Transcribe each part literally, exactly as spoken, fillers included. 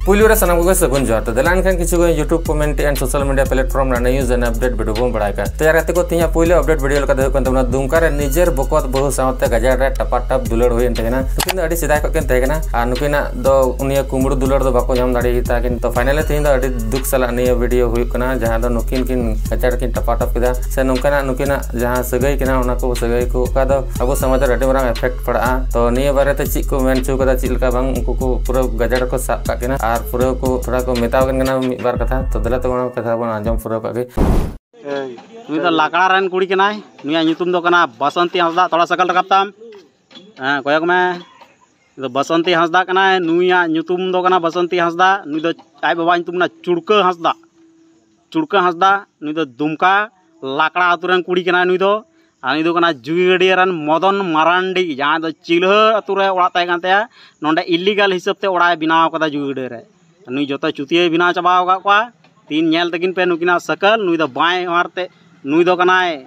ᱯᱩᱭᱞᱩ ᱨᱮ ᱥᱟᱱᱟᱢ ᱠᱚᱜᱮ ᱥᱟᱹᱜᱩᱱ ᱡᱚᱦᱟᱨ᱾ ᱛᱚ ᱫᱮᱞᱟ ᱮᱱᱠᱷᱟᱱ ᱠᱤᱪᱷᱩ ᱜᱟᱱ YouTube, comment and social media platform ᱨᱮᱱᱟᱜ news and update video ᱵᱚᱱ ᱵᱟᱲᱟᱭ ᱠᱟᱜᱼᱟ᱾ ᱛᱚ ᱭᱟᱨ ᱜᱟᱛᱮ ᱠᱚ, ᱛᱮᱦᱮᱧᱟᱜ ᱯᱩᱭᱞᱩ update video ᱞᱮᱠᱟᱛᱮ ᱦᱩᱭᱩᱜ ᱠᱟᱱ ᱛᱟᱵᱚᱱᱟ ᱫᱩᱢᱠᱟ ᱨᱮ ᱱᱤᱡᱮᱨ ᱵᱚᱠᱚᱛ ᱵᱟᱹᱦᱩ ᱥᱟᱶᱛᱮ ᱜᱟᱡᱟᱲ ᱨᱮ ᱴᱟᱯᱟ ᱴᱟᱯ ᱫᱩᱞᱟᱹᱲ ᱦᱩᱭᱮᱱ ᱛᱟᱹᱠᱤᱱᱟ᱾ ᱱᱩᱠᱤᱱ ᱫᱚ ᱟᱹᱰᱤ ᱥᱮᱫᱟᱭ ᱠᱷᱚᱱ ᱠᱤᱱ ᱛᱟᱦᱮᱸ ᱠᱟᱱᱟ ᱟᱨ ᱱᱩᱠᱤᱱᱟᱜ ᱫᱚ ᱩᱱᱤᱭᱟᱜ ᱠᱩᱢᱵᱽᱲᱩ ᱫᱩᱞᱟᱹᱲ ᱫᱚ ᱵᱟᱠᱚ ᱧᱟᱢ ᱫᱟᱲᱮᱭᱟᱫᱟ ᱠᱤᱱ᱾ ᱛᱚ finally ᱛᱮᱦᱮᱧ ᱫᱚ ᱟᱹᱰᱤ ᱫᱩᱠ ᱥᱟᱞᱟᱜ ᱱᱤᱭᱟᱹ video ᱦᱩᱭᱩᱜ ᱠᱟᱱᱟ, ᱡᱟᱦᱟᱸ ᱫᱚ ᱱᱩᱠᱤᱱ ᱠᱤᱱ ᱜᱟᱡᱟᱲ ᱠᱤᱱ ᱴᱟᱯᱟ ᱴᱟᱯ ᱠᱮᱫᱟ, ᱥᱮ ᱱᱚᱝᱠᱟᱱᱟᱜ ᱱᱩᱠᱤᱱᱟᱜ ᱡᱟᱦᱟᱸ ᱥᱟᱹᱜᱟᱹᱭ ᱠᱟᱱᱟ, ᱚᱱᱟ ᱠᱚ ᱥᱟᱹᱜᱟᱹᱭ ᱠᱚ ᱚᱠᱟ ᱫᱚ ᱟᱵᱚ ᱥᱚᱢᱟᱡᱽ ᱨᱮ ᱟᱹᱰᱤ ᱢᱟᱨᱟᱝ effect ᱯᱟᱲᱟᱜᱼᱟ᱾ ᱛᱚ ᱱᱤᱭᱟᱹ ᱵᱟᱨᱮᱛᱮ ᱪᱮᱫ ᱠᱚ ᱢᱮᱱ ᱦᱚᱪᱚ ᱠᱟᱫᱟ, ᱪᱮᱫ ᱞᱮᱠᱟ ᱵᱟᱝ, ᱩᱱᱠᱩ ᱠᱚ ᱯᱩᱨᱟᱹ ᱜᱟᱡᱟᱲ ᱨᱮᱠᱚ ᱥᱟᱵ ᱠᱟᱜ ᱠᱤᱱᱟ ᱟᱨ ᱯᱩᱨᱟᱹ ᱠᱚ ᱛᱷᱚᱲᱟ ᱠᱚ ᱢᱮᱛᱟᱣ ᱠᱤᱱ ᱠᱟᱱᱟ ᱢᱤᱫ ᱵᱟᱨ ᱠᱟᱛᱷᱟ᱾ ᱛᱚ ᱫᱮᱞᱟ ᱛᱚᱵᱮ ᱚᱱᱟ ᱠᱟᱛᱷᱟ ᱵᱚᱱ ᱟᱸᱡᱚᱢ ᱯᱩᱨᱟᱹᱣ ᱠᱟᱜ ᱜᱮ᱾ ᱱᱩᱭ ᱫᱚ ᱞᱟᱠᱲᱟ ᱨᱮᱱ ᱠᱩᱲᱤ ᱠᱟᱱᱟᱭ᱾ ᱱᱩᱭᱟᱜ ᱧᱩᱛᱩᱢ ᱫᱚ ᱠᱟᱱᱟ ᱵᱟᱥᱚᱱᱛᱤ ᱦᱟᱸᱥᱫᱟ᱾ ᱛᱷᱚᱲᱟ ᱥᱟᱭᱠᱮᱞ ᱨᱟᱠᱟᱵ ᱛᱟᱢ᱾ ᱦᱮᱸ, ᱠᱚᱭᱚᱜ ᱢᱮ᱾ ᱱᱩᱭ ᱫᱚ ᱵᱟᱥᱚᱱᱛᱤ ᱦᱟᱸᱥᱫᱟ ᱠᱟᱱᱟᱭ᱾ ᱱᱩᱭᱟᱜ ᱧᱩᱛᱩᱢ ᱫᱚ ᱠᱟᱱᱟ ᱵᱟᱥᱚᱱᱛᱤ ᱦᱟᱸᱥᱫᱟ᱾ ᱱᱩᱭ ᱫᱚ ᱟᱡ ᱵᱟᱵᱟᱣᱟᱜ ᱧᱩᱛᱩᱢ ᱠᱟᱱᱟ ᱪᱩᱲᱠᱟᱹ ᱦᱟᱸᱥᱫᱟ᱾ ᱪᱩᱲᱠᱟᱹ ᱦᱟᱸᱥᱫᱟ, ᱱᱩᱭ ᱫᱚ ᱫᱩᱢᱠᱟ ᱞᱟᱠᱲᱟ ᱟᱹᱛᱩ ᱨᱮᱱ ᱠᱩᱲᱤ ᱠᱟᱱᱟᱭ ᱱᱩᱭ ᱫᱚ᱾ ᱟᱨ ᱱᱩᱭ ᱫᱚ ᱠᱟᱱᱟ ᱡᱩᱜᱤᱜᱟᱹᱰᱤᱭᱟᱹ ᱨᱮᱱ ᱢᱚᱫᱚᱱ ᱢᱟᱨᱟᱱᱰᱤ, ᱡᱟᱦᱟᱸᱭ ᱫᱚ ᱪᱤᱞᱦᱟᱹ ᱟᱹᱛᱩ ᱨᱮ ᱚᱲᱟᱜ ᱛᱟᱦᱮᱸ ᱠᱟᱱ ᱛᱟᱭᱟ᱾ ᱱᱚᱰᱮ illegal ᱦᱤᱥᱟᱹᱵ ᱛᱮ ᱚᱲᱟᱜ ᱮ ᱵᱮᱱᱟᱣ ᱠᱟᱫᱟ ᱡᱩᱜᱤᱜᱟᱹᱰᱤᱭᱟᱹ ᱨᱮ᱾ ᱱᱩᱭ ᱡᱚᱛᱚ ᱪᱩᱛᱤᱭᱟᱹᱭ ᱵᱮᱱᱟᱣ ᱪᱟᱵᱟᱣ ᱟᱠᱟᱫ ᱠᱚᱣᱟ᱾ ᱛᱤᱦᱤᱧ ᱧᱮᱞ ᱛᱟᱹᱠᱤᱱ ᱯᱮ ᱱᱩᱠᱤᱱᱟᱜ ᱥᱟᱹᱠᱟᱹᱞ᱾ ᱱᱩᱭ ᱫᱚ ᱵᱟᱸᱭ ᱦᱟᱨ ᱛᱮ, ᱱᱩᱭ ᱫᱚ ᱠᱟᱱᱟᱭ,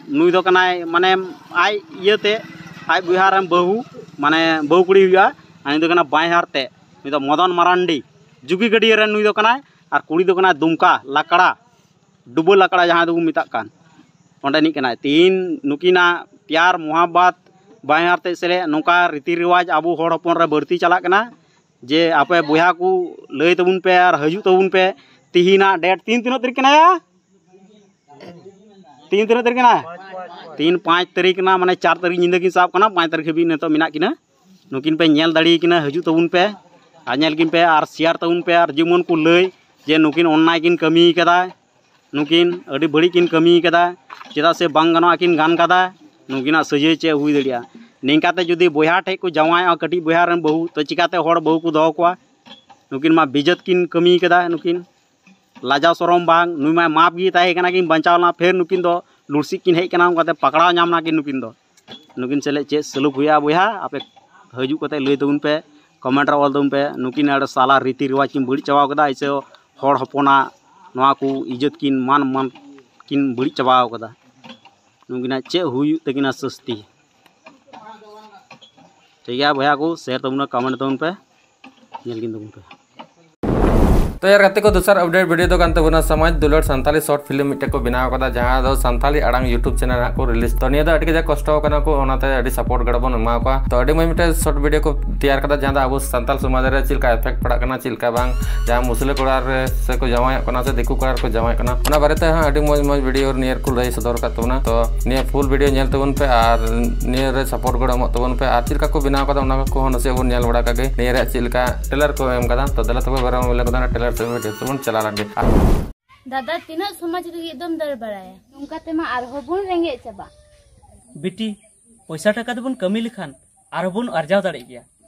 ᱱᱩᱭ ᱫᱚ ᱠᱟᱱᱟᱭ ᱢᱟᱱᱮ ᱟᱡ ᱤᱭᱟᱹᱛᱮ, ᱟᱡ ᱵᱚᱭᱦᱟ ᱨᱮᱱ ᱵᱟᱹᱦᱩ, ᱢᱟᱱᱮ ᱵᱟᱹᱦᱩ ᱠᱩᱲᱤ ᱦᱩᱭᱩᱜᱼᱟ᱾ ᱟᱨ ᱱᱩᱭ ᱫᱚ ᱠᱟᱱᱟ ᱵᱟᱸᱭ ᱦᱟᱨ ᱛᱮ, ᱱᱩᱭ ᱫᱚ ᱢᱚᱫᱚᱱ ᱢᱟᱨᱟᱱᱰᱤ, ᱡᱩᱜᱤᱜᱟᱹᱰᱤᱭᱟᱹ ᱨᱮᱱ ᱱᱩᱭ ᱫᱚ ᱠᱟᱱᱟᱭ᱾ ᱟᱨ ᱠᱩᱲᱤ ᱫᱚ ᱠᱟᱱᱟᱭ ᱫᱩᱢᱠᱟ ᱞᱟᱠᱲᱟ, ᱰᱩᱵᱟᱹ ᱞᱟᱠᱲᱟ ᱡᱟᱦᱟᱸ ᱫᱚᱠᱚ ᱢᱮᱛᱟᱜ ᱠᱟᱱ, ᱚᱸᱰᱮᱱᱤᱡ ᱠᱟᱱᱟᱭ᱾ ᱛᱤᱦᱤᱧ ᱱᱩᱠᱤᱱᱟᱜ ᱯᱭᱟᱨ ᱢᱚᱦᱟᱵᱵᱟᱛ ᱵᱟᱸᱭ ᱦᱟᱨ ᱛᱮ ᱥᱮᱞᱮᱫ ᱱᱚᱝᱠᱟ ᱨᱤᱛᱤ ᱨᱮᱣᱟᱡᱽ ᱟᱵᱚ ᱦᱚᱲ ᱦᱚᱯᱚᱱ ᱨᱮ ᱵᱟᱹᱲᱛᱤ ᱪᱟᱞᱟᱜ ᱠᱟᱱᱟ᱾ ᱡᱮ ᱟᱯᱮ ᱵᱚᱭᱦᱟ ᱠᱚ ᱞᱟᱹᱭ ᱛᱟᱵᱚᱱ ᱯᱮ ᱟᱨ ᱦᱤᱡᱩᱜ ᱛᱟᱵᱚᱱ ᱯᱮ᱾ ᱛᱤᱦᱤᱧᱟᱜ date ᱛᱤᱦᱤᱧ ᱛᱤᱱᱟᱹᱜ ᱛᱟᱹᱨᱤᱠᱷ ᱠᱟᱱᱟ ᱭᱟ? ᱛᱤᱦᱤᱧ ᱛᱤᱱᱟᱹᱜ ᱛᱟᱹᱨᱤᱠᱷ ᱠᱟᱱᱟ? ᱛᱤᱦᱤᱧ ᱯᱟᱸᱪ ᱛᱟᱹᱨᱤᱠᱷ ᱠᱟᱱᱟ, ᱢᱟᱱᱮ ᱪᱟᱨ ᱛᱟᱹᱨᱤᱠᱷ ᱧᱤᱫᱟᱹ ᱠᱤᱱ ᱥᱟᱵ ᱠᱟᱱᱟ, ᱯᱟᱸᱪ ᱛᱟᱹᱨᱤᱠᱷ ᱦᱟᱹᱵᱤᱡ ᱱᱤᱛᱚᱜ ᱢᱮᱱᱟᱜ ᱠᱤᱱᱟ᱾ ᱱᱩᱠᱤᱱ ᱯᱮ ᱧᱮᱞ ᱫᱟᱲᱮᱭᱟᱠᱤᱱᱟ, ᱦᱤᱡᱩᱜ ᱛᱟᱵᱚᱱ ᱯᱮ ᱟᱨ ᱧᱮᱞ ᱠᱤᱱ ᱯᱮ ᱟᱨ share ᱛᱟᱵᱚᱱ ᱯᱮ᱾ ᱟᱨ ᱡᱮᱢᱚᱱ ᱠᱚ ᱞᱟᱹᱭ ᱡᱮ ᱱᱩᱠᱤᱱ ᱚᱱᱱᱟᱭ ᱠᱤᱱ ᱠᱟᱹᱢᱤ ᱠᱟᱫᱟ, ᱱᱩᱠᱤᱱ ᱟᱹᱰᱤ ᱵᱟᱹᱲᱤᱡ ᱠᱤᱱ ᱠᱟᱹᱢᱤ ᱠᱟᱫᱟ, ᱪᱮᱫᱟᱜ ᱥᱮ ᱵᱟᱝ ᱜᱟᱱᱚᱜᱼᱟ ᱠᱤᱱ ᱜᱟᱱ ᱠᱟᱫᱟ, ᱱᱩᱠᱤᱱᱟᱜ ᱥᱟᱹᱡᱟᱹᱭ ᱪᱮᱫ ᱦᱩᱭ ᱫᱟᱲᱮᱭᱟᱜᱼᱟ? ᱱᱤᱝᱠᱟᱛᱮ ᱡᱩᱫᱤ ᱵᱚᱭᱦᱟ ᱴᱷᱮᱡ ᱠᱚ ᱡᱟᱶᱟᱭᱚᱜᱼᱟ ᱠᱟᱹᱴᱤᱡ ᱵᱚᱭᱦᱟ ᱨᱮᱱ ᱵᱟᱹᱦᱩ, ᱛᱚ ᱪᱤᱠᱟᱛᱮ ᱦᱚᱲ ᱵᱟᱹᱦᱩ ᱠᱚ ᱫᱚᱦᱚ ᱠᱚᱣᱟ? ᱱᱩᱠᱤᱱ ᱢᱟ ᱵᱤᱡᱚᱛ ᱠᱤᱱ ᱠᱟᱹᱢᱤ ᱠᱟᱫᱟ, ᱱᱩᱠᱤᱱ ᱞᱟᱡᱟᱣ ᱥᱚᱨᱚᱢ ᱵᱟᱝ, ᱱᱩᱭ ᱢᱟ ᱢᱟᱯ ᱜᱮ ᱛᱟᱦᱮᱸ ᱠᱟᱱᱟ ᱠᱤᱱ, ᱵᱟᱧᱪᱟᱣ ᱞᱮᱱᱟ, ᱯᱷᱮᱨ ᱱᱩᱠᱤᱱ ᱫᱚ ᱞᱩᱲᱥᱤᱡ ᱠᱤᱱ ᱦᱮᱡ ᱠᱟᱱᱟ, ᱚᱱᱠᱟᱛᱮ ᱯᱟᱠᱲᱟᱣ ᱧᱟᱢ ᱱᱟᱠᱤᱱ ᱱᱩᱠᱤᱱ ᱫᱚ᱾ ᱱᱩᱠᱤᱱ ᱥᱮᱞᱮᱫ ᱪᱮᱫ ᱥᱟᱹᱞᱩᱠ ᱦᱩᱭᱩᱜᱼᱟ ᱵᱚᱭᱦᱟ? ᱟᱯᱮ ᱦᱤᱡᱩᱜ ᱠᱟᱛᱮ ᱞᱟᱹᱭ ᱛᱟᱵᱚᱱ ᱯᱮ, comment ᱨᱮ ᱚᱞ ᱛᱟᱵᱚᱱ ᱯᱮ᱾ ᱱᱩᱠᱤᱱ ᱟᱹᱰᱤ ᱥᱟᱞᱟ ᱨᱤᱛᱤ ᱨᱮᱣᱟᱡᱽ ᱠᱤᱱ ᱵᱟᱹᱲᱤᱡ ᱪᱟᱵᱟᱣ ᱠᱟᱫᱟ, ᱮᱭᱥᱮ ᱦᱚᱲ ᱦᱚᱯᱚᱱᱟᱜ ᱱᱚᱣᱟ ᱠᱚ ᱤᱡᱽᱡᱚᱛ ᱠᱤᱱ ᱢᱟᱱ ᱢᱟᱱ ᱠᱤᱱ ᱵᱟᱹᱲᱤᱡ ᱪᱟᱵᱟᱣ ᱠᱟᱫᱟ᱾ ᱱᱩᱠᱤᱱᱟᱜ ᱪᱮᱫ ᱦᱩᱭᱩᱜ ᱛᱟᱹᱠᱤᱱᱟ ᱥᱟᱹᱥᱛᱤ? ᱴᱷᱤᱠ ᱜᱮᱭᱟ ᱵᱚᱭᱦᱟ ᱠᱚ, share ᱛᱟᱵᱚᱱ ᱯᱮ, comment ᱛᱟᱵᱚᱱ ᱯᱮ, ᱧᱮᱞ ᱠᱤᱱ ᱛᱟᱵᱚᱱ ᱯᱮ᱾ ᱛᱚ ᱭᱟᱨ ᱜᱟᱛᱮ ᱠᱚ, ᱫᱚᱥᱟᱨ ᱟᱯᱰᱮᱴ ᱵᱷᱤᱰᱤᱭᱳ ᱫᱚ ᱠᱟᱱ ᱛᱟᱵᱚᱱᱟ ᱥᱚᱢᱟᱡᱽ ᱫᱩᱞᱟᱹᱲ ᱥᱟᱱᱛᱟᱞᱤ ᱥᱚᱨᱴ ᱯᱷᱤᱞᱢ ᱢᱤᱫᱴᱮᱡ ᱠᱚ ᱵᱮᱱᱟᱣ ᱠᱟᱫᱟ, ᱡᱟᱦᱟᱸ ᱫᱚ ᱥᱟᱱᱛᱟᱞᱤ ᱟᱲᱟᱝ ᱭᱩᱴᱩᱵᱽ ᱪᱮᱱᱮᱞ ᱦᱟᱸᱜ ᱠᱚ ᱨᱤᱞᱤᱡᱽ᱾ ᱛᱚ ᱱᱤᱭᱟᱹ ᱫᱚ ᱟᱹᱰᱤ ᱠᱟᱡᱟᱠ ᱠᱚᱥᱴᱚ ᱠᱟᱱᱟ ᱠᱚ, ᱚᱱᱟᱛᱮ ᱟᱹᱰᱤ ᱥᱟᱯᱳᱨᱴ ᱜᱚᱲᱚ ᱵᱚᱱ ᱮᱢᱟ ᱠᱚᱣᱟ᱾ ᱛᱚ ᱟᱹᱰᱤ ᱢᱚᱡᱽ ᱢᱤᱫᱴᱮᱡ ᱥᱚᱨᱴ ᱵᱷᱤᱰᱤᱭᱳ ᱠᱚ ᱛᱮᱭᱟᱨ ᱠᱟᱫᱟ, ᱡᱟᱦᱟᱸ ᱫᱚ ᱟᱵᱚ ᱥᱟᱱᱛᱟᱞ ᱥᱚᱢᱟᱡᱽ ᱨᱮ ᱪᱮᱫ ᱞᱮᱠᱟ ᱮᱯᱷᱮᱠᱴ ᱯᱟᱲᱟᱜ ᱠᱟᱱᱟ, ᱪᱮᱫ ᱞᱮᱠᱟ ᱵᱟᱝ, ᱡᱟᱦᱟᱸ ᱢᱩᱥᱞᱟᱹ ᱠᱚᱲᱟ ᱨᱮ ᱥᱮ ᱠᱚ ᱡᱟᱶᱟᱭᱚᱜ ᱠᱟᱱᱟ ᱥᱮ ᱫᱤᱠᱩ ᱠᱚᱲᱟ ᱨᱮᱠᱚ ᱡᱟᱶᱟᱭᱚᱜ ᱠᱟᱱᱟ, ᱚᱱᱟ ᱵᱟᱨᱮᱛᱮ ᱦᱟᱸᱜ ᱟᱹᱰᱤ ᱢᱚᱡᱽ ᱢᱚᱡᱽ ᱵᱷᱤᱰᱤᱭᱳ ᱱᱤᱭᱟᱹ ᱨᱮᱠᱚ ᱞᱟᱹᱭ ᱥᱚᱫᱚᱨ ᱠᱟᱫ ᱛᱟᱵᱚᱱᱟ᱾ ᱛᱚ ᱱᱤᱭᱟᱹ ᱯᱷᱩᱞ ᱵᱷᱤᱰᱤᱭᱳ ᱧᱮᱞ ᱛᱟᱵᱚᱱ ᱯᱮ ᱟᱨ ᱱᱤᱭᱟᱹ ᱨᱮ ᱥᱟᱯᱳᱨᱴ ᱜᱚᱲᱚ ᱮᱢᱚᱜ ᱛᱟᱵᱚᱱ ᱯᱮ, ᱟᱨ ᱪᱮᱫ ᱞᱮᱠᱟ ᱠᱚ ᱵᱮᱱᱟᱣ ᱠᱟᱫᱟ ᱚᱱᱟ ᱠᱚᱦᱚᱸ ᱱᱟᱥᱮᱭᱟᱜ ᱵᱚᱱ ᱧᱮᱞ ᱵᱟᱲᱟ ᱠᱟᱜ ᱜᱮ, ᱱᱤᱭᱟᱹ ᱨᱮᱭᱟᱜ ᱪᱮᱫ ᱞᱮᱠᱟ ᱴᱨᱮᱞᱟᱨ ᱠᱚ ᱮᱢ ᱠᱟᱫᱟ᱾ ᱛᱚ ᱫᱮᱞᱟ ᱛᱚᱵᱮ ᱵᱟᱨᱮ ᱵᱚᱞᱮ ᱠᱚᱫᱚ ᱴᱨᱮᱞᱟᱨ ᱥᱮᱫ ᱵᱚᱱ ᱪᱟᱞᱟᱣ ᱞᱮᱱ ᱜᱮ᱾ ᱫᱟᱫᱟ, ᱛᱤᱱᱟᱹᱜ ᱥᱚᱢᱟᱡᱽ ᱞᱟᱹᱜᱤᱫ ᱫᱚᱢ ᱫᱟᱹᱲ ᱵᱟᱲᱟᱭᱟ? ᱱᱚᱝᱠᱟ ᱛᱮᱢᱟ ᱟᱨᱦᱚᱸ ᱵᱚᱱ ᱨᱮᱸᱜᱮᱡ ᱪᱟᱵᱟᱜ᱾ ᱵᱤᱴᱤ, ᱯᱚᱭᱥᱟ ᱴᱟᱠᱟ ᱛᱮᱵᱚᱱ ᱠᱟᱹᱢᱤ ᱞᱮᱠᱷᱟᱱ ᱟᱨᱦᱚᱸ ᱵᱚᱱ ᱟᱨᱡᱟᱣ ᱫᱟᱲᱮᱭᱟᱜ ᱜᱮᱭᱟ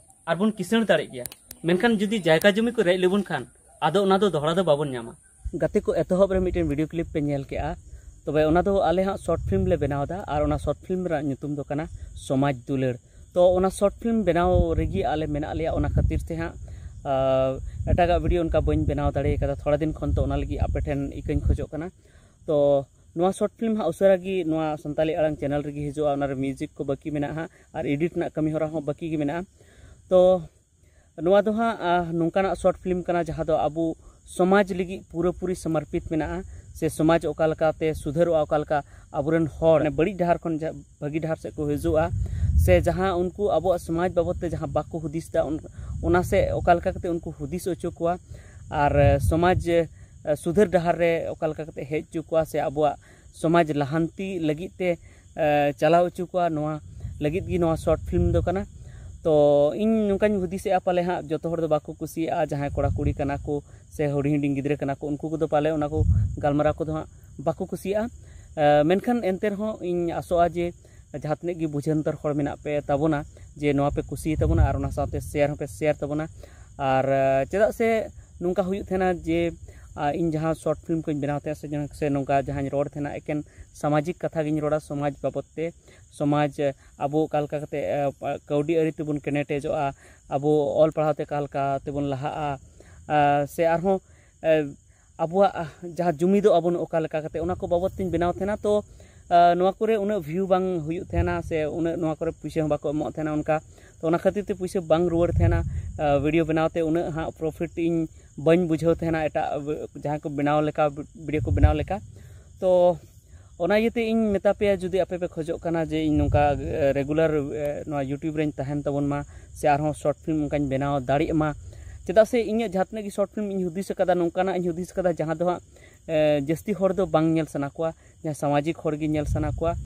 ᱟᱨ ᱵᱚᱱ ᱠᱤᱥᱟᱹᱬ ᱫᱟᱲᱮᱭᱟᱜ ᱜᱮᱭᱟ, ᱢᱮᱱᱠᱷᱟᱱ ᱡᱩᱫᱤ ᱡᱟᱭᱜᱟ ᱡᱚᱢᱤ ᱠᱚ ᱨᱮᱡ ᱞᱮᱵᱚᱱ ᱠᱷᱟᱱ ᱟᱫᱚ ᱚᱱᱟ ᱫᱚ ᱫᱚᱦᱲᱟ ᱫᱚ ᱵᱟᱵᱚᱱ ᱧᱟᱢᱟ᱾ ᱜᱟᱛᱮ ᱠᱚ, ᱮᱛᱚᱦᱚᱵ ᱨᱮ ᱢᱤᱫᱴᱮᱱ ᱵᱷᱤᱰᱤᱭᱳ ᱠᱞᱤᱯ ᱯᱮ ᱧᱮᱞ ᱠᱮᱜᱼᱟ, ᱛᱚᱵᱮ ᱚᱱᱟ ᱫᱚ ᱟᱞᱮ ᱦᱟᱸᱜ ᱥᱚᱨᱴ ᱯᱷᱤᱞᱢ ᱞᱮ ᱵᱮᱱᱟᱣ ᱮᱫᱟ, ᱟᱨ ᱚᱱᱟ ᱥᱚᱨᱴ ᱯᱷᱤᱞᱢ ᱨᱮᱱᱟᱜ ᱧᱩᱛᱩᱢ ᱫᱚ ᱠᱟᱱᱟ ᱥᱚᱢᱟᱡᱽ ᱫᱩᱞᱟᱹᱲ᱾ ᱛᱚ ᱚᱱᱟ ᱥᱚᱨᱴ ᱯᱷᱤᱞᱢ ᱵᱮᱱᱟᱣ ᱨᱮᱜᱮ ᱟᱞᱮ ᱢᱮᱱᱟᱜ ᱞᱮᱭᱟ, ᱚᱱᱟ ᱠᱷᱟᱹᱛᱤᱨ ᱛᱮ ᱦᱟᱸᱜ ᱟᱨ ᱮᱴᱟᱜᱟᱜ ᱵᱷᱤᱰᱤᱭᱳ ᱚᱱᱠᱟ ᱵᱟᱹᱧ ᱵᱮᱱᱟᱣ ᱫᱟᱲᱮ ᱠᱟᱫᱟ ᱛᱷᱚᱲᱟ ᱫᱤᱱ ᱠᱷᱚᱱ᱾ ᱛᱚ ᱚᱱᱟ ᱞᱟᱹᱜᱤᱫ ᱟᱯᱮ ᱴᱷᱮᱱ ᱤᱠᱟᱹᱧ ᱠᱷᱚᱡᱚᱜ ᱠᱟᱱᱟ᱾ ᱛᱚ ᱱᱚᱣᱟ ᱥᱚᱨᱴ ᱯᱷᱤᱞᱢ ᱦᱟᱸᱜ ᱩᱥᱟᱹᱨᱟ ᱜᱮ ᱱᱚᱣᱟ ᱥᱟᱱᱛᱟᱞᱤ ᱟᱲᱟᱝ ᱪᱮᱱᱮᱞ ᱨᱮᱜᱮ ᱦᱤᱡᱩᱜᱼᱟ, ᱚᱱᱟᱨᱮ ᱢᱤᱣᱡᱤᱠ ᱠᱚ ᱵᱟᱹᱠᱤ ᱢᱮᱱᱟᱜᱼᱟ ᱦᱟᱸᱜ, ᱟᱨ ᱮᱰᱤᱴ ᱨᱮᱱᱟᱜ ᱠᱟᱹᱢᱤ ᱦᱚᱨᱟ ᱦᱚᱸ ᱵᱟᱹᱠᱤ ᱜᱮ ᱢᱮᱱᱟᱜᱼᱟ᱾ ᱛᱚ ᱱᱚᱣᱟ ᱫᱚ ᱦᱟᱸᱜ ᱟᱨ ᱱᱚᱝᱠᱟᱱᱟᱜ ᱥᱚᱨᱴ ᱯᱷᱤᱞᱢ ᱠᱟᱱᱟ ᱡᱟᱦᱟᱸ ᱫᱚ ᱟᱵᱚ ᱥᱚᱢᱟᱡᱽ ᱞᱟᱹᱜᱤᱫ ᱯᱩᱨᱟᱹᱯᱩᱨᱤ ᱥᱚᱢᱚᱨᱯᱤᱛ ᱢᱮᱱᱟᱜᱼᱟ, ᱥᱮ ᱥᱚᱢᱟᱡᱽ ᱚᱠᱟ ᱞᱮᱠᱟᱛᱮ ᱥᱩᱫᱷᱟᱹᱨᱚᱜᱼᱟ, ᱚᱠᱟ ᱞᱮᱠᱟ ᱟᱵᱚᱨᱮᱱ ᱦᱚᱲ ᱢᱟᱱᱮ ᱵᱟᱹᱲᱤᱡ ᱰᱟᱦᱟᱨ ᱠᱷᱚᱱ ᱡᱟ-, ᱵᱷᱟᱹᱜᱤ ᱰᱟᱦᱟᱨ ᱥᱮᱫ ᱠᱚ ᱦᱤᱡᱩᱜᱼᱟ, ᱥᱮ ᱡᱟᱦᱟᱸ ᱩᱱᱠᱩ ᱟᱵᱚᱣᱟᱜ ᱥᱚᱢᱟᱡᱽ ᱵᱟᱵᱚᱫ ᱛᱮ ᱡᱟᱦᱟᱸ ᱵᱟᱠᱚ ᱦᱩᱫᱤᱥ ᱮᱫᱟ, ᱚᱱ-, ᱚᱱᱟ ᱥᱮᱫ ᱚᱠᱟ ᱞᱮᱠᱟ ᱠᱟᱛᱮ ᱩᱱᱠᱩ ᱦᱩᱫᱤᱥ ᱦᱚᱪᱚ ᱠᱚᱣᱟ, ᱟᱨ ᱥᱚᱢᱟᱡᱽ ᱥᱩᱫᱷᱟᱹᱨ ᱰᱟᱦᱟᱨ ᱨᱮ ᱚᱠᱟ ᱞᱮᱠᱟ ᱠᱟᱛᱮ ᱦᱮᱡ ᱦᱚᱪᱚ ᱠᱚᱣᱟ, ᱥᱮ ᱟᱵᱚᱣᱟᱜ ᱥᱚᱢᱟᱡᱽ ᱞᱟᱦᱟᱱᱛᱤ ᱞᱟᱹᱜᱤᱫ ᱛᱮ ᱪᱟᱞᱟᱣ ᱦᱚᱪᱚ ᱠᱚᱣᱟ, ᱱᱚᱣᱟ ᱞᱟᱹᱜᱤᱫ ᱜᱮ ᱱᱚᱣᱟ ᱥᱚᱨᱴ ᱯᱷᱤᱞᱢ ᱫᱚ ᱠᱟᱱᱟ᱾ ᱛᱚ ᱤᱧ ᱱᱚᱝᱠᱟᱧ ᱦᱩᱫᱤᱥᱮᱜᱼᱟ, ᱯᱟᱞᱮ ᱦᱟᱸᱜ ᱡᱚᱛᱚ ᱦᱚᱲ ᱫᱚ ᱵᱟᱠᱚ ᱠᱩᱥᱤᱭᱟᱜᱼᱟ, ᱡᱟᱦᱟᱸᱭ ᱠᱚᱲᱟ ᱠᱩᱲᱤ ᱠᱟᱱᱟ ᱠᱚ ᱥᱮ ᱦᱩᱰᱤᱧ ᱦᱩᱰᱤᱧ ᱜᱤᱫᱽᱨᱟᱹ ᱠᱟᱱᱟ ᱠᱚ, ᱩᱱᱠᱩ ᱠᱚᱫᱚ ᱯᱟᱞᱮ ᱚᱱᱟ ᱠᱚ ᱜᱟᱞᱢᱟᱨᱟᱣ ᱠᱚᱫᱚ ᱦᱟᱸᱜ ᱵᱟᱠᱚ ᱠᱩᱥᱤᱭᱟᱜᱼᱟ᱾ ᱢᱮᱱᱠᱷᱟᱱ ᱮᱱᱛᱮ ᱨᱮᱦᱚᱸ ᱤᱧ ᱟᱥᱚᱜᱼᱟ ᱡᱮ ᱡᱟᱦᱟᱸ ᱛᱤᱱᱟᱹᱜ ᱜᱮ ᱵᱩᱡᱷᱟᱹᱱᱛᱟᱨ ᱦᱚᱲ ᱢᱮᱱᱟᱜ ᱯᱮ ᱛᱟᱵᱚᱱᱟ, ᱡᱮ ᱱᱚᱣᱟ ᱯᱮ ᱠᱩᱥᱤᱭᱟ ᱛᱟᱵᱚᱱᱟ ᱟᱨ ᱚᱱᱟ ᱥᱟᱶᱛᱮ ᱥᱮᱭᱟᱨ ᱦᱚᱸᱯᱮ ᱥᱮᱭᱟᱨ ᱛᱟᱵᱚᱱᱟ᱾ ᱟᱨ ᱪᱮᱫᱟᱜ ᱥᱮ ᱱᱚᱝᱠᱟ ᱦᱩᱭᱩᱜ ᱛᱟᱦᱮᱱᱟ ᱡᱮ ᱤᱧ ᱡᱟᱦᱟᱸ ᱥᱚᱨᱴ ᱯᱷᱤᱞᱢ ᱠᱚᱧ ᱵᱮᱱᱟᱣ ᱛᱟᱦᱮᱸᱫ ᱥᱮ ᱱᱚᱝᱠᱟ ᱡᱟᱦᱟᱸᱧ ᱨᱚᱲ ᱛᱟᱦᱮᱱᱟ, ᱮᱠᱮᱱ ᱥᱟᱢᱟᱡᱤᱠ ᱠᱟᱛᱷᱟ ᱜᱤᱧ ᱨᱚᱲᱟ, ᱥᱚᱢᱟᱡᱽ ᱵᱟᱵᱚᱫ ᱛᱮ, ᱥᱚᱢᱟᱡᱽ ᱟᱵᱚ ᱚᱠᱟ ᱞᱮᱠᱟ ᱠᱟᱛᱮ ᱠᱟᱹᱣᱰᱤ ᱟᱹᱨᱤ ᱛᱮᱵᱚᱱ ᱠᱮᱱᱮᱴᱮᱡᱚᱜᱼᱟ, ᱟᱵᱚ ᱚᱞ ᱯᱟᱲᱦᱟᱣ ᱛᱮ ᱚᱠᱟ ᱞᱮᱠᱟ ᱛᱮᱵᱚᱱ ᱞᱟᱦᱟᱜᱼᱟ, ᱥᱮ ᱟᱨᱦᱚᱸ ᱟᱵᱚᱣᱟᱜ ᱡᱟᱦᱟᱸ ᱡᱩᱢᱤᱫᱚᱜ ᱟᱵᱚᱱ ᱚᱠᱟ ᱞᱮᱠᱟ ᱠᱟᱛᱮ, ᱚᱱᱟ ᱠᱚ ᱵᱟᱵᱚᱫ ᱛᱤᱧ ᱵᱮᱱᱟᱣ ᱛᱟᱦᱮᱱᱟ᱾ ᱛᱚ ᱱᱚᱣᱟ ᱠᱚᱨᱮ ᱩᱱᱟᱹᱜ ᱵᱷᱤᱭᱩ ᱵᱟᱝ ᱦᱩᱭᱩᱜ ᱛᱟᱦᱮᱱᱟ ᱥᱮ ᱩᱱᱟᱹᱜ ᱱᱚᱣᱟ ᱠᱚᱨᱮ ᱯᱩᱭᱥᱟᱹ ᱦᱚᱸ ᱵᱟᱠᱚ ᱮᱢᱚᱜ ᱛᱟᱦᱮᱱᱟ ᱚᱱᱠᱟ᱾ ᱛᱚ ᱚᱱᱟ ᱠᱷᱟᱹᱛᱤᱨ ᱛᱮ ᱯᱩᱭᱥᱟᱹ ᱵᱟᱝ ᱨᱩᱣᱟᱹᱲ ᱛᱟᱦᱮᱱᱟ᱾ ᱵᱷᱤᱰᱤᱭᱳ ᱵᱮᱱᱟᱣ ᱛᱮ ᱩᱱᱟᱹᱜ ᱦᱟᱸᱜ ᱯᱨᱚᱯᱷᱤᱴ ᱤᱧ ᱵᱟᱹᱧ ᱵᱩᱡᱷᱟᱹᱣ ᱛᱟᱦᱮᱱᱟ ᱮᱴᱟᱜ ᱡᱟᱦᱟᱸᱭ ᱠᱚ ᱵᱮᱱᱟᱣ ᱞᱮᱠᱟ, ᱵᱷᱤᱰᱤᱭᱳ ᱠᱚ ᱵᱮᱱᱟᱣ ᱞᱮᱠᱟ᱾ ᱛᱚ ᱚᱱᱟ ᱤᱭᱟᱹᱛᱮ ᱤᱧ ᱢᱮᱛᱟ ᱯᱮᱭᱟ, ᱡᱩᱫᱤ ᱟᱯᱮ ᱯᱮ ᱠᱷᱚᱡᱚᱜ ᱠᱟᱱᱟ ᱡᱮ ᱤᱧ ᱱᱚᱝᱠᱟ ᱨᱮᱜᱩᱞᱟᱨ ᱱᱚᱣᱟ ᱭᱩᱴᱤᱭᱩᱵᱽ ᱨᱮᱧ ᱛᱟᱦᱮᱱ ᱛᱟᱵᱚᱱ ᱢᱟ, ᱥᱮ ᱟᱨᱦᱚᱸ ᱥᱚᱨᱴ ᱯᱷᱤᱞᱢ ᱚᱱᱠᱟᱧ ᱵᱮᱱᱟᱣ ᱫᱟᱲᱮᱭᱟᱜ ᱢᱟ, ᱪᱮᱫᱟᱜ ᱥᱮ ᱤᱧᱟᱹᱜ ᱡᱟᱦᱟᱸ ᱛᱤᱱᱟᱹᱜ ᱜᱮ ᱥᱚᱨᱴ ᱯᱷᱤᱞᱢ ᱤᱧ ᱦᱩᱫᱤᱥ ᱟᱠᱟᱫᱟ, ᱱᱚᱝᱠᱟᱱᱟᱜ ᱤᱧ ᱦᱩᱫᱤᱥ ᱟᱠᱟᱫᱟ ᱡᱟᱦᱟᱸ ᱫᱚ ᱦᱟᱸᱜ ᱡᱟᱹᱥᱛᱤ ᱦᱚᱲ ᱫᱚ ᱵᱟᱝ ᱧᱮᱞ ᱥᱟᱱᱟ ᱠᱚᱣᱟ, ᱡᱟᱦᱟᱸ ᱥᱟᱢᱟᱡᱤᱠ ᱦᱚᱲ ᱜᱮ ᱧᱮᱞ ᱥᱟᱱᱟ ᱠᱚᱣᱟ᱾